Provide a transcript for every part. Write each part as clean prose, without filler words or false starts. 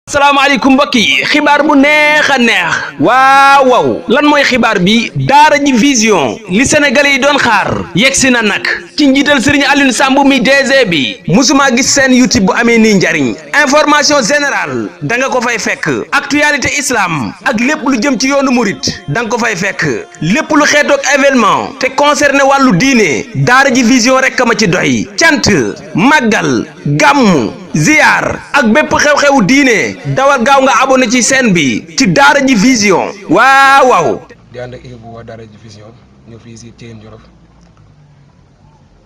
salaamaaleykum mbokk yi xibaar bu neex a neex waaw lan mooy xibaar bi daara ji vision li sénégalais yi doon xaar yegsi na nag ci njiital Serigne Alioune Samb mi DG bi musuma gis seen YouTube bu amee nii njariñ information générale da nga ko fay fekk actualité islam ak lépp lu jëm ci yoonu murit da nga ko fay fekk lépp lu xeetoog événement te concerné wàllu diine daara ji vision rek ma ci doy cant màggal gàmmu ziyaar ak bépp xew-xewu diine dawal gaaw nga abonné ci chaîne bi ci daara ji vision waaw. di ànd ak équipe bu waa daara ji vision ñëw fii si Thièyène Jolof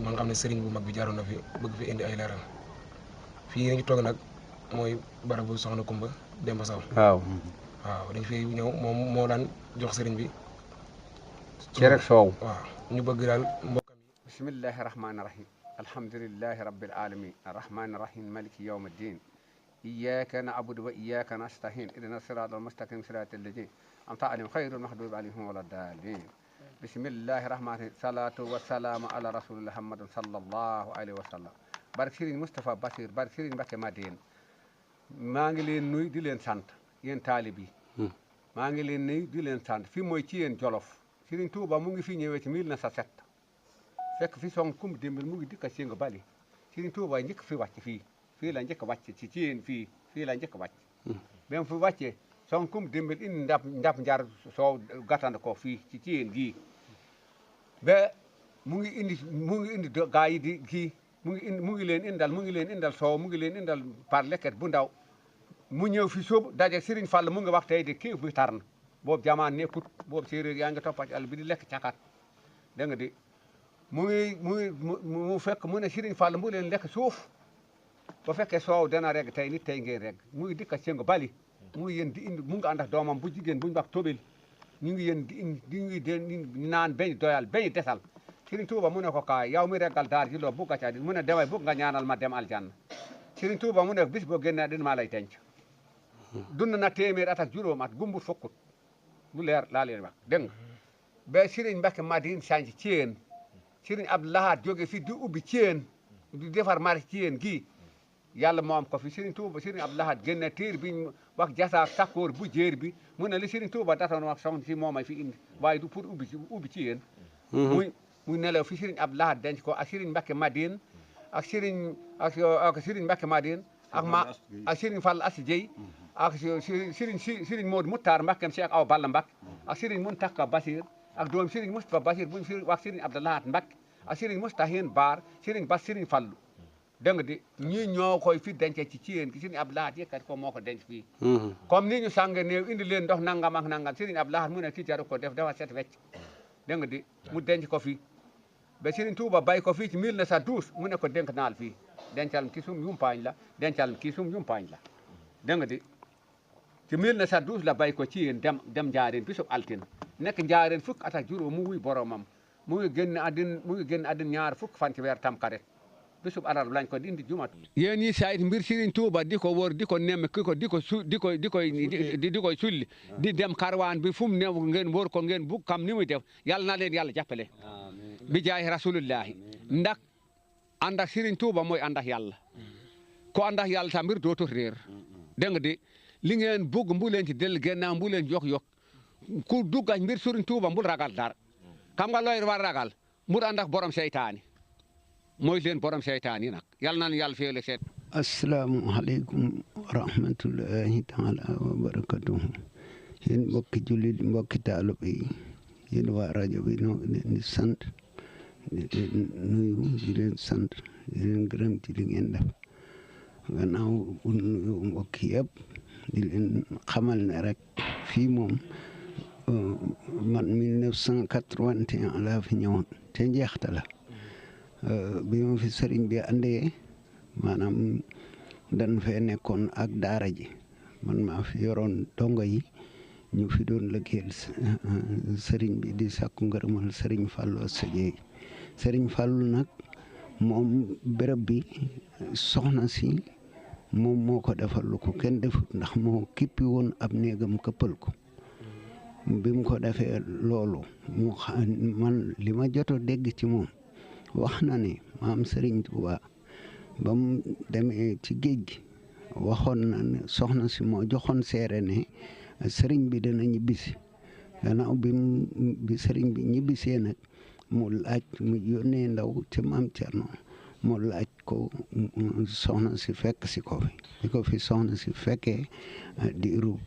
ma nga xam ne sëriñ bu mag bi jaaroon na fi bëgg fi indi ay leeral fii nañu toog nag mooy barabu soxna Kumba Demba Saw waaw dañ fi ñëw moom moo daan jox sëriñ bi cere soow waaw ñu bëgg daal mbokkam yi bismillahi rahmaani rahim alhamdulillahi rabbil alamin arrahmani rahim maliki yawmi ddin iyyaka na'budu wa iyyaka nasta'in ihdina siratal mustaqim siratal ladina an'amta alayhim ghayril maghdubi alayhim waladdallin bismillahi rahmani rahim salatu wa salamu ala rasulillah muhammadin sallallahu alayhi wa sallam barke Serigne Moustapha Bassir barke Serigne Mbacké Madine maa ngi leen nuy di leen sant yéen taalib yi maa ngi leen nuy di leen sant fii mooy Thièyène Jolof Serigne Touba mu ngi fi ñëwee ci 1907 fekk fi song kum dimbal mu ngi dikka sénga bali Serigne Touba njëkk fi wàcc fii la njëkk wàcc ci Thièyène fii la njëkk wàcc ba mu fi wàccee song kum dimbal indi ndap njar soow gàttand ko fii ci Thièyène gii ba mu ngi indi gaa yi di kii mu ngi leen indal soow mu ngi leen indal par lekket bu ndaw mu ñëw fi sóobu daje Serigne Fall mu ngi wax tey de kii bi tar na boobu jamaan nekkut boobu séeréer yaa ngi toppa ci àll bi di lekk cakat dégg nga di mu fekk mu ne Serigne Fall mu leen lekk suuf ba fekkee soow dana reg tey nit tey ngeen reg mu ngi dikka séngo bali mu ngi yéen di indi mu ngi ànd ak doomam bu jigéen bu ñu wax tobil ñu ngi yéen di ngi naan beñ doyal beñ desal Serigne Touba mu ne ko kaay yow mi regal daar ji loo bugg a caa di mu ne demay bugg nga ñaanal ma dem aljanna Serigne Touba mu ne bis boo génnee dina maa lay denc dund na téeméer at ak juróom at gumbut fokkut lu leer laa leen wax dégg nga ba Serigne Mbacké Madine sanc Thièyène Serigne Abdou Lahad jóge fi di ubbi Thièyène di defar mari Thièyène gii yàlla moo am ko fi Serigne Touba Serigne Abdou Lahad génne téer bi wax jasaak sakkoor bu jéer bi mu ne li Serigne Touba datoon wax soxna si moomay fi indi waaye du pour ubbi Thièyène muy nelaw fi Serigne Abdou Lahad denc ko ak Serigne Mbacké Madine ak Serigne Mbacké Madine ak Serigne Fall Assi Dieye ak Serigne Modou Moutar Mbacké Cheikh Awa Balla Mbacké ak Serigne Mountakha Bassir ak doom Serigne Moustapha Bassir bu ñu wax Serigne Abdou Lahad Mbacké ak Serigne Moustahine Baar Serigne Bass Serigne Fallou dégg nga di ñii ñoo koy fi dencee ci Thièyène ki Serigne Abdou Lahad yëkkati ko moo ko denc fii comme ni ñu sànge néew indi leen ndox nangam ak nangam Serigne Abdou Lahad mu ne kii jaru ko def dafa set wecc dégg nga di mu denc ko fii ba Serigne Touba bay ko fii ci 1912 mu ne ko dénk naal fii dencal ki sum yumpaañ la dencal kii sum yumpaañ la dégg nga di ci 1912 la bay ko Thièyène dem Njaareen bisub altine nekk Njaareen fukk at ak juróom mu wuy boromam mu ngi génn àddina ñaar fukk fan ci weer Tamxarit bisub alar lañ ko indi jumat yéen ñi sayt mbir Serigne Touba di ko wóor di ko nemme di koy sulli di dem karwaan bi fu mu new ngeen wóor ko ngeen bug xam ni muy def yàlla na leen yàlla jàppale bi jaay rasulullahi ndax ànd ak Serigne Touba mooy ànd ak yàlla ko ànd ak yàlla sa mbir dootul réer dégg nga di li ngeen bugg mbu leen ci del gennaaw mbu leen yok ku dugga mbir Serigne Touba mbul ragal dara xam nga looy war ragal mbul ànd ak borom seytaani mooy leen borom seytaan yi nag yal na yàlla féele seet asalaamualeykum wa rahmatullahi taala wa barakatuhu yéen mbokki jullit mbokki taalib yi yéen waa rajo bi noo leen di sant di leen nuyu di leen sant di leen gërëm ci li ngeen def gannaaw bu nuyu mbokki yëpp di leen xamal ne rek fii moom man 1981 laa fi ñëwoon te njeexta la bi ma fi sëriñ bi andee maanaam dañ fee nekkoon ak daara ji man maa fi yoroon dongo yi ñu fi doon lëggeel sëriñ bi di sàkku ngërëmal sëriñ Fallou Assi Dieye sëriñ Fallou nag moom béréb bi soxna si moom moo ko defal lu ko kenn defut ndax moo kippi woon ab néegam këppal ko bi mu ko defee loolu man li ma joto dégg ci moom wax na ne maam Serigne Touba ba mu demee ci géej gi waxoon na ne soxna si moo joxoon seere ne sëriñ bi dana ñibbisi gannaaw bi sëriñ bi ñibbisee nag mu laaj mu yónnee ndaw ci maam Cerno mu laaj ko soxna si fekk si ko fi di ko fi soxna si fekkee diiru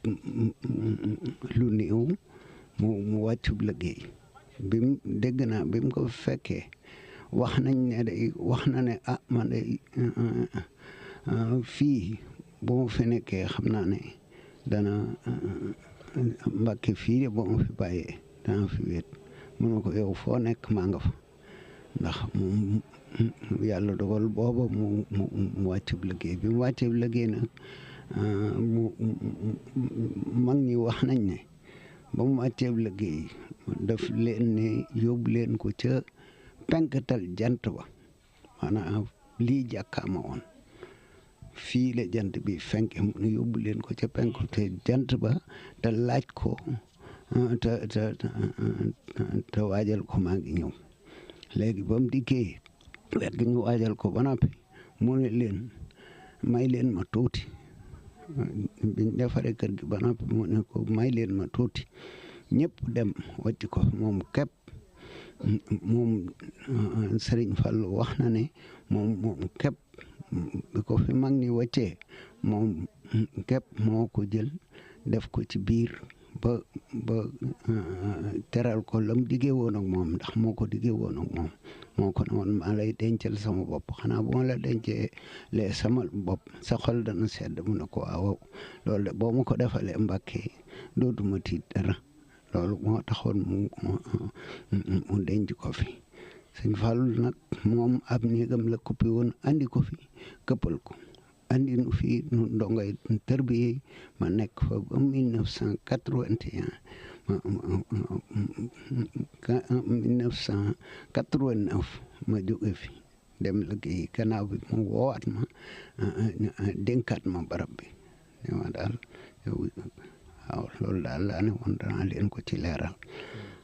lu néew mu wàccub liggéey dégg naa bi mu ko fekkee wax nañ ne day wax na ne man de fii bu ma fi nekkee xam naa ne dana Mbàkke fii de boo ma fi bàyyee dana fi wéet mun na ko yow foo nekk maa nga fa ndax moom yàlla dogal booba mu wàccub liggéey bi mu wàccub liggéey nag mag ñi wax nañ ne ba mu wàccub liggéey daf leen ne yóbbu leen ko ca penkatal jant ba maanaam lii jàkkaama woon fii la jant bi fenke mu ne yóbbu leen ko ca penkatal jant ba te laaj ko te waajal ko maa ngi ñëw léegi ba mu dikkee wet gi ñu waajal ko ba noppi mu ne leen may leen ma tuuti biñ defaree kër gi ba noppi mu ne ko may leen ma tuuti ñëpp dem wàcc ko moom képp moom Sëriñ Fallu wax na ne moom képp bi ko fi mag ñi wàccee moom képp moo ko jël def ko ci biir ba teral ko lam diggee woon ak moom ndax moo ko diggee woon ak moom moo ko ne woon maa lay dencal sama bopp xanaa bu ma la dencee lee sama bopp sa xol dana sedd mu ne ko waaw loolu de boo ma ko defalee Mbàkke dootuma tiit dara loolu moo taxoon mu denc ko fi Sëñ Fallu nag moom ab néegam la kuppi woon andi ko fi këppal ko andi nu fii nu ndongoy tërbiye ma nekk fa ba 1989 ma jóge fi dem liggéey gannaaw bi mu woowaat ma dénkaat ma barab bi ma daal waaw loolu daal laa ne woon danaa leen ko ci leeral.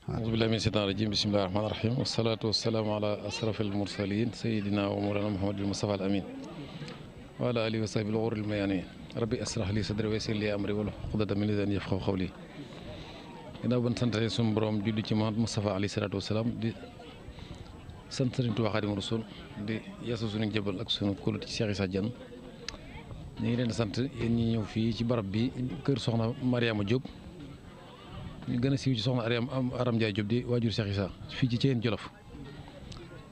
auzu billahi min shaytaani rajim bismillahi rahmaani rahim wasalaatu wasalaamu ala asrafil mursalin sayidina wa mawlana muhammadil mustafa al amin wa ala alihi wa sahbihi al-ghurril mayamin rabbi asrah li sadri wa yassir li amri wahlul uqdatan min lisani yafqahu qawli ginnaaw ban sant suñu borom julli ci Muhammad Mustafa alayhi salaatu wasalaam di sant Sëriñ Tuubaa Xaadimu Rasuul di yeesu suñu jëbal ak suñu kóolute ci Cheikh Issa Diène ñu ngi leen di sant yéen ñi ñëw fii ci barab bi kër soxna Mariama Diop ñu gën a siiw ci soxna Aram Ndiaye Diop di waajur Cheikh Issa fii ci Thièyène Jolof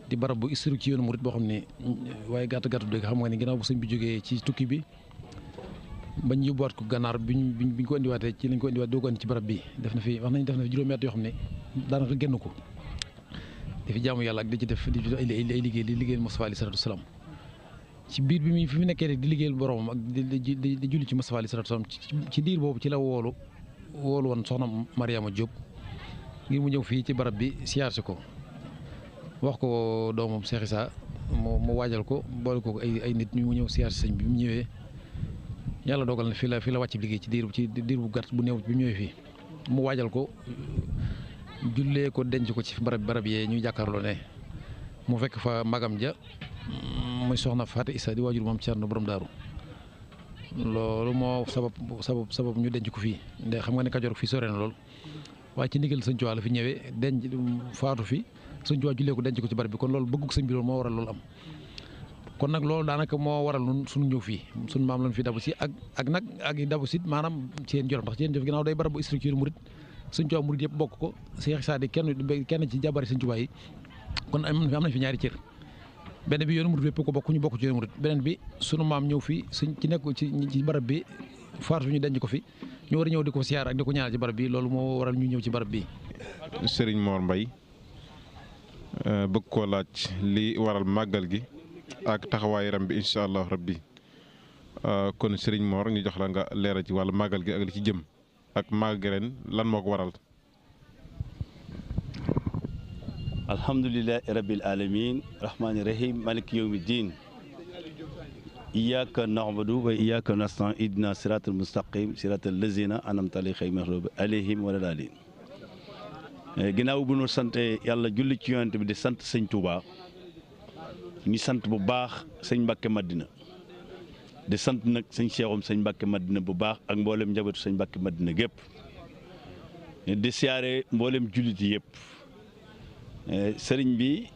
di barab bu historique ci yoonu murit boo xam ne waaye gàtt dégg xam nga ni ginnaaw bu sëñ bi jógee ci tukki bi bañ yóbbuwaat ko gànnaar biñ ko indiwaatee ci lañ ko indiwaat doo ko indi ci barab bi def na fi juróomi at yoo xam ne daanaka génn ko di fi jaamu yàlla ak di ci def ay liggéey Moustapha alayhi salaatu wasalaam ci biir bi fi mu nekkee rek di liggéeyal boromam ak di julli ci Moustapha alayhi salaatu wasalaam ci diir boobu ci la woolu woon soxna Mariama Diop ngir mu ñëw fii ci barab bi siyaar si ko wax ko doomam Cheikh Issa mu waajal ko boole ko ay nit ñu ñëw siyaar si sëñ bi mu ñëwee yàlla dogal na fii la wàcc liggéey ci diir bu gàtt bu néew bi mu ñëwee fii mu waajal ko jullee ko denc ko ci barab yee ñuy jàkkaarloo ne mu fekk fa magam ja muy soxna Faati Issa di waajur moom Cerno borom daaru loolu moo sabab ñu denc ko fii nde xam nga ne Kajoor fii sore na lool waaye ci ndigal sëñ Tuubaa la fi ñëwee denc faatu fi sëñ Tuubaa jullee ko denc ko ci barab bi kon loolu bëggug sëñ bi loolu moo waral loolu am kon nag loolu daanaka moo waral nun suñu ñëw fii suñu maam lañ fi dabu si ak dabu si maanaam Thièyène Jolof ndax Thièyène Jolof ginnaaw day barab bu structure murit sëñ Tuubaa murit yëpp bokk ko Cheikh Issa di kenn ci jàbari sëñ Tuubaa yi kon am nañ fi ñaari cër benn bi yoonu murit yëpp ko bokk ñu bokk ci yoonu murit beneen bi sunu maam ñëw fii ci nekk ci barab bi faatu ñu denc ko fi ñu war a ñëw di ko siyaar ak di ko ñaanal ci barab bi loolu moo waral ñu ñëw ci barab bi. Serigne Mor Mbaye bëgg koo laaj li waral màggal gi ak taxawaay yaram bi incha allah rabbi kon Serigne Mor ñu jox la nga leeral ci wàllu màggal gi ak li ci jëm ak màggal gi ren lan moo ko waral. alhamdulillahi rabbil alamin rahmaani rahim maliki yawmi diin iyyaka na'budu wa iyyaka nasta'in ihdina siratal mustaqim siratal lazina an'amta alayhim maghdubi alayhim wa lad-dallin ginnaaw bu ñu sant yàlla julli ci yonent bi di sant sëñ Touba ñu sant bu baax sëñ Mbàkke Madina di sant nag sëñ Cheikhoum sëñ Mbàkke Madina bu baax ak mboolem njabootu sëñ Mbàkke Madina gépp di siyaare mboolem jullit yi yëpp sëriñ bi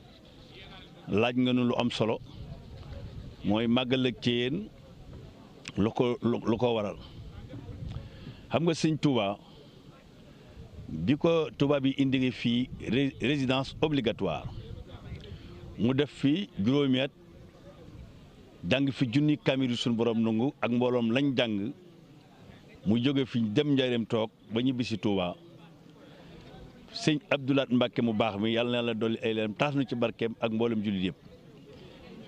laaj nga nu lu am solo mooy màggal ak Ceyeen lu ko waral xam nga sëñ Touba bi ko Touba bi indi fii résidence obligatoire mu def fi juróomi at jàng fi junni kaamilu suñu borom nangu ak mbooloom lañ jàng mu jóge fi dem Njaaréem toog ba ñibbisi Touba sëñ Abdoulaat Mbàkke mu baax mi yàlla na la dolli ay leeram taas na ci barkeem ak mboolem jullit yëpp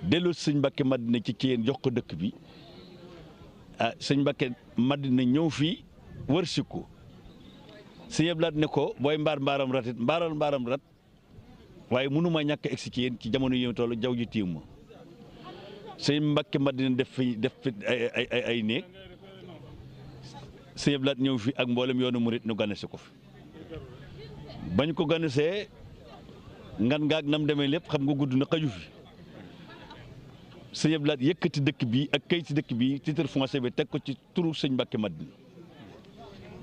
delloo sëñ Mbàkke Madina ci Ceyeen jox ko dëkk bi sëñ Mbàkke Madina ñëw fii wër si ko sëñ Abdoulaat ne ko booy mbaaram rat it mbaaram rat waaye mënuma ñàkk a egsi ci yéen ci jamono yi toll jaww ji tiim ma sëñ Mbàkke Madina def fi ay néeg sëñ Abdoulaat ñëw fi ak mboolem yoonu murit nu ganese ko fi bañ ko ganesee ngan ngaak nam demee lépp xam nga gudd na xaju fi sëñ Abdoulaat yëkkati dëkk bi ak kayit dëkk bi titre foncier bi teg ko ci turu sëñ Mbàkke Madina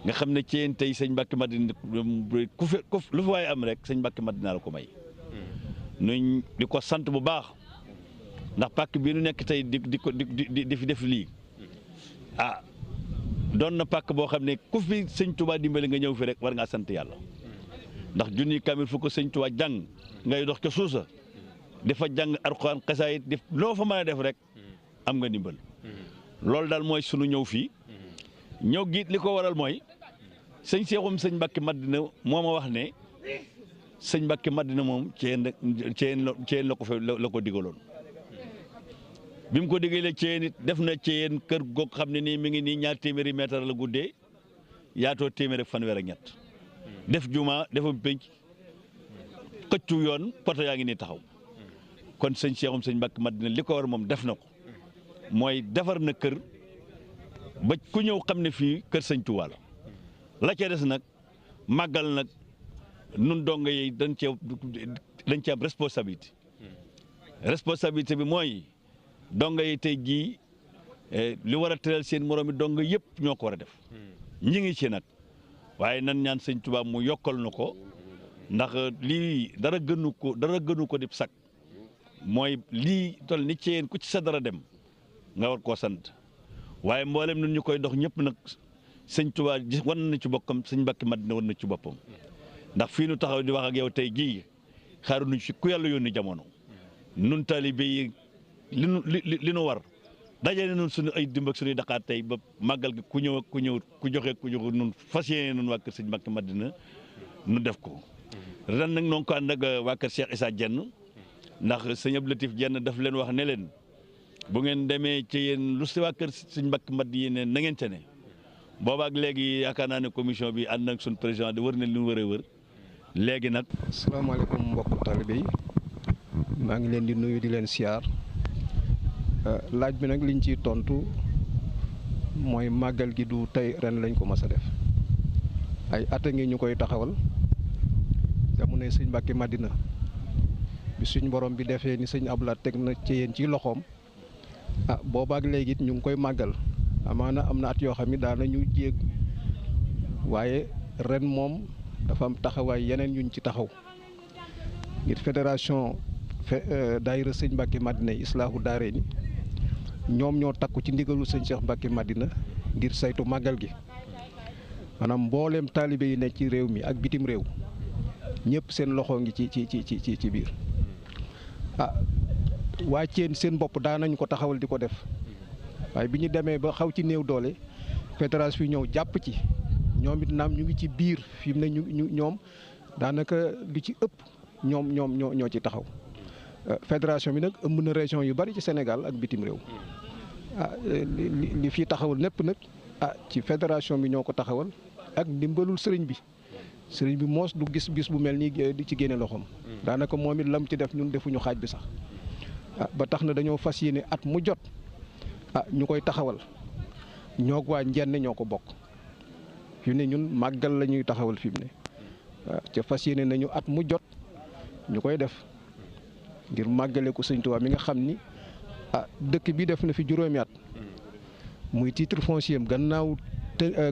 nga xam ne Ceyeen tey sëñ Mbàkke Madina ku lu fa waaye am rek sëñ Mbàkke Madina la ko may nuñ di ko sant bu baax ndax pàkk bii nu nekk tey di fi def lii doon na pàkk boo xam ne ku fi sëñ Touba dimbali nga ñëw fi rek war ngaa sant yàlla ndax junni kamil fu ko sëñ Touba jàng ngay dox ca suusa dafa jàng Alxuraan xasaayit def loo fa mën a def rek am nga ndimbal loolu daal mooy sunu ñëw fii ñëw giit li ko waral mooy sëñ Cheikhoum sëñ Mbàkke Madina moo ma wax ne sëñ Mbàkke Madina moom Ceyeen la ko fa la ko digaloon bi mu ko digalee Ceyeen it def na Ceyeen kër goog xam ne nii mi ngi nii 2 téeméeri mètre la guddee yaatoo téeméer ak fanweer ak ñett def juma defam pénc xëccu yoon poto yaa ngi nii taxaw kon sëñ Cheikhoum sëñ Mbàkke Madina li ko war moom def na ko mooy defar na kër ba ku ñëw xam ne fii kër sëñ Tuubaa la ca des nag màggal nag nun donga yi dañ ci am responsabilité bi mooy donga yi tey jii li war a tëral seen moroom yi donga yëpp ñoo ko war a def ñi ngi ci nag waaye nan ñaan sëñ Tuubaa mu yokkal na ko ndax lii dara gënu ko di sak mooy lii tol ni Ceyeen ku ci sa dara dem nga war koo sant waaye mboolem nun ñu koy dox ñëpp nag sëñ Tuubaa wan na ci boppam sëñ Mbàkke Madina wan na ci boppam ndax fii nu taxaw di wax ak yow tey jii xaaruñu ci ku yàlla yónni jamono nun taalibe yi li nu war dajale nun suñu ay dimb ak suñuy daqaar tey ba màggal gi ku ñëw ku joxe nun fas yéene nun waa kër sëñ Mbàkke Madina nu def ko ren nag noo ngi ko ànd ak waa kër Cheikh Issa Diène ndax sëñ Abdou Latif Diène daf leen wax ne leen bu ngeen demee ci yéen lu si waa kër sëñ Mbàkke Madina na ngeen ca ne boobaak léegi yaakaar naa ne commission bi ànd ak suñu président di wër na li ñu wër a wër léegi nag. asalaamaaleykum mbokku taalibe yi maa ngi leen di nuyu di leen siyaar laaj bi nag liñ ciy tontu mooy màggal gi du tey ren lañ ko mas a def ay at a ngi ñu koy taxawal jamono sëñ Mbàkke Madina bi suñ borom bi defee ni sëñ Abdoulaat teg na ci yéen ci loxoom boobaak léegi it ñu ngi koy màggal amaana am na at yoo xam ne daana ñu jéeg waaye ren moom dafa am taxawaay yeneen yuñ ci taxaw ngir fédération daayira sëñ Mbàkke Madina Islaahu Daarayni ñoom ñoo takku ci ndigalu sëñ Cheikh Mbàkke Madina ngir saytu màggal gi maanaam mbooleem taalibe yi nekk ci réew mi ak bitim réew ñëpp seen loxo ngi ci biir waa Ceyeen seen bopp daanañ ko taxawal di ko def waaye bi ñu demee ba xaw ci néew doole fédération bi ñëw jàpp ci ñoom it naam ñu ngi ci biir fi mu ne ñu ñoom daanaka li ci ëpp ñoo ci taxaw fédération bi nag ëmb na région yu bari ci Sénégal ak bitim réew li fii taxawal lépp nag ci fédération bi ñoo ko taxawal ak ndimbalul sëriñ bi moos du gis bis bu mel nii di ci génne loxoom daanaka moom it lam ci def ñun defuñu xaaj bi sax ba tax na dañoo fas yéene at mu jot ñu koy taxawal ñoog waa Njenn ñoo ko bokk fi mu ne ñun màggal la ñuy taxawal fi mu ne ca fas yéene nañu at mu jot ñu koy def ngir màggale ko sëñ Tuubaa mi nga xam ni dëkk bi def na fi juróomi at muy titre foncier am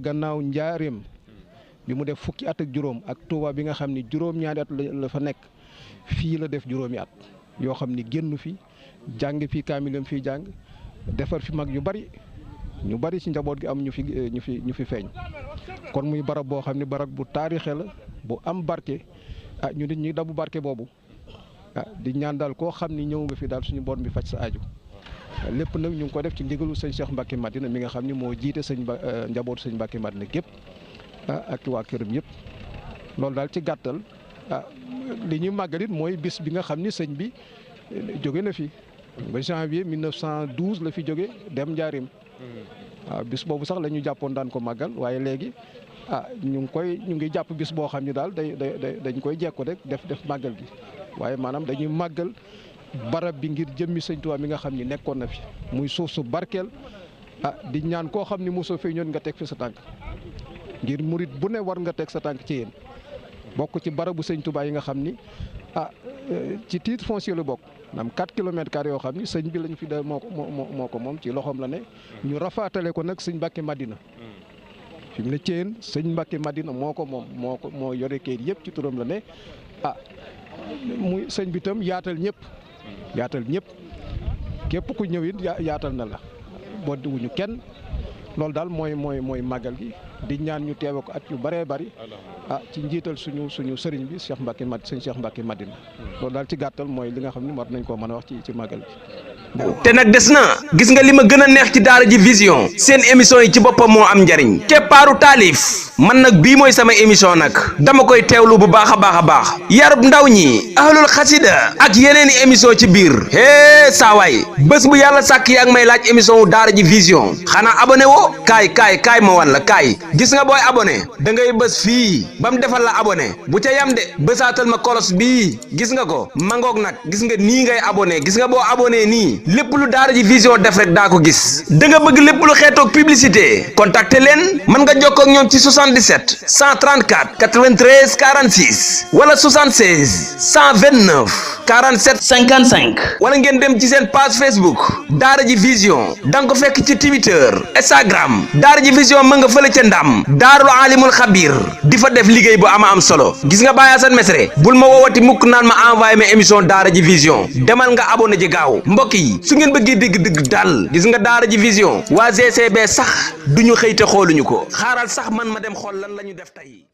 gannaaw njaareem bi mu def fukki at ak juróom ak Touba bi nga xam ni juróom-ñaari at la fa nekk fii la def juróomi at yoo xam ni génn fi jàng fii kaamilam fii jàng defar fi mag ñu bari ci njaboot gi am ñu fi feeñ kon muy barab boo xam ne barab bu taarixe la bu am barke ñu nit ñi dabu barke boobu di ñaan daal koo xam ni ñëw nga fi daal suñu borom bi faj sa aju lépp nag ñu ngi ko def ci ndigalu sëñ Cheikh Mbacke Madina mi nga xam ni moo jiite njabootu sëñ Mbacke Madina gépp ak waa këram yëpp loolu daal ci gàttal li ñuy màggalit mooy bis bi nga xam ni sëñ bi jóge na fi ba janvier 1912 la fi jóge dem Njaaréem waaw bis boobu sax la ñu jàppoon daan ko màggal waaye léegi ñu ngi jàpp bis boo xam ni daal dañ koy jekku rek def màggal gi waaye maanaam dañuy màggal barab bi ngir jëmmi sëñ Tuubaa mi nga xam ni nekkoon na fi muy suuf su barkeel di ñaan koo xam ni mosoo fee ñoon nga teg fi sa tànk ngir murit bu ne war nga teg sa tànk ci yéen bokk ci barabu sëñ Tuubaa yi nga xam ni ci titre foncier la bokk am 4 kilomètres carrés yoo xam ni sëñ bi lañ fi da moo ko moom ci loxoom la ne ñu rafaatale ko nag sëñ Mbacke Madina fi mu ne Thiène sëñ Mbacke Madina moo ko moom moo yore kayit yëpp ci turam la ne muy sëñ bi tam yaatal ñëpp képp ku ñëw it yaatal na la boddiwuñu kenn loolu daal mooy màggal gi di ñaan ñu teewe ko at yu bëree bëri ci njiital suñu sëriñ bi Cheikh Mbacke sëñ Cheikh Mbacke Madina loolu daal ci gàttal mooy li nga xam ne war nañ koo mën a wax ci màggal gi. te nag des na gis nga li ma gën a neex ci daara ji vision seen émission yi ci boppam moo am njariñ keppaaru taalif man nag bii mooy sama émission nag dama koy teewlu bu baax a baax yarub ndaw ñi ahlul xasida ak yeneen i émission ci biir saawaay bés bu yàlla sàkk yaa ngi may laaj émission wu daara ji vision xanaa abonné woo kaay ma wan la kaay gis nga booy abonné da ngay bés fii ba mu defal la abonné bu ca yam de bësaatal ma kolos bii gis nga ko mangoog nag gis nga nii ngay abonné gis nga boo abonné nii lépp lu daara ji vision def rek daa ko gis da nga bëgg lépp lu xeetoog publicité contacter leen mën nga jokkoo ak ñoom ci 77 134 93 46 wala 76 129 47 55 wala ngeen dem ci seen page Facebook daara ji vision da nga ko fekk ci Twitter Instagram daara ji vision mën nga fële ca Ndam daarul alimul xabir di fa def liggéey bu ama am solo gis nga Baye Assane Mesre bul ma woowati mukk naan ma envoyé ma émission daara ji vision demal nga abonné ji gaaw mbokk yi su ngeen bëggee dégg daal gis nga daara ji vision waa GCB sax duñu xëy te xooluñu ko xaaral sax man ma dem xool lan la ñu def tey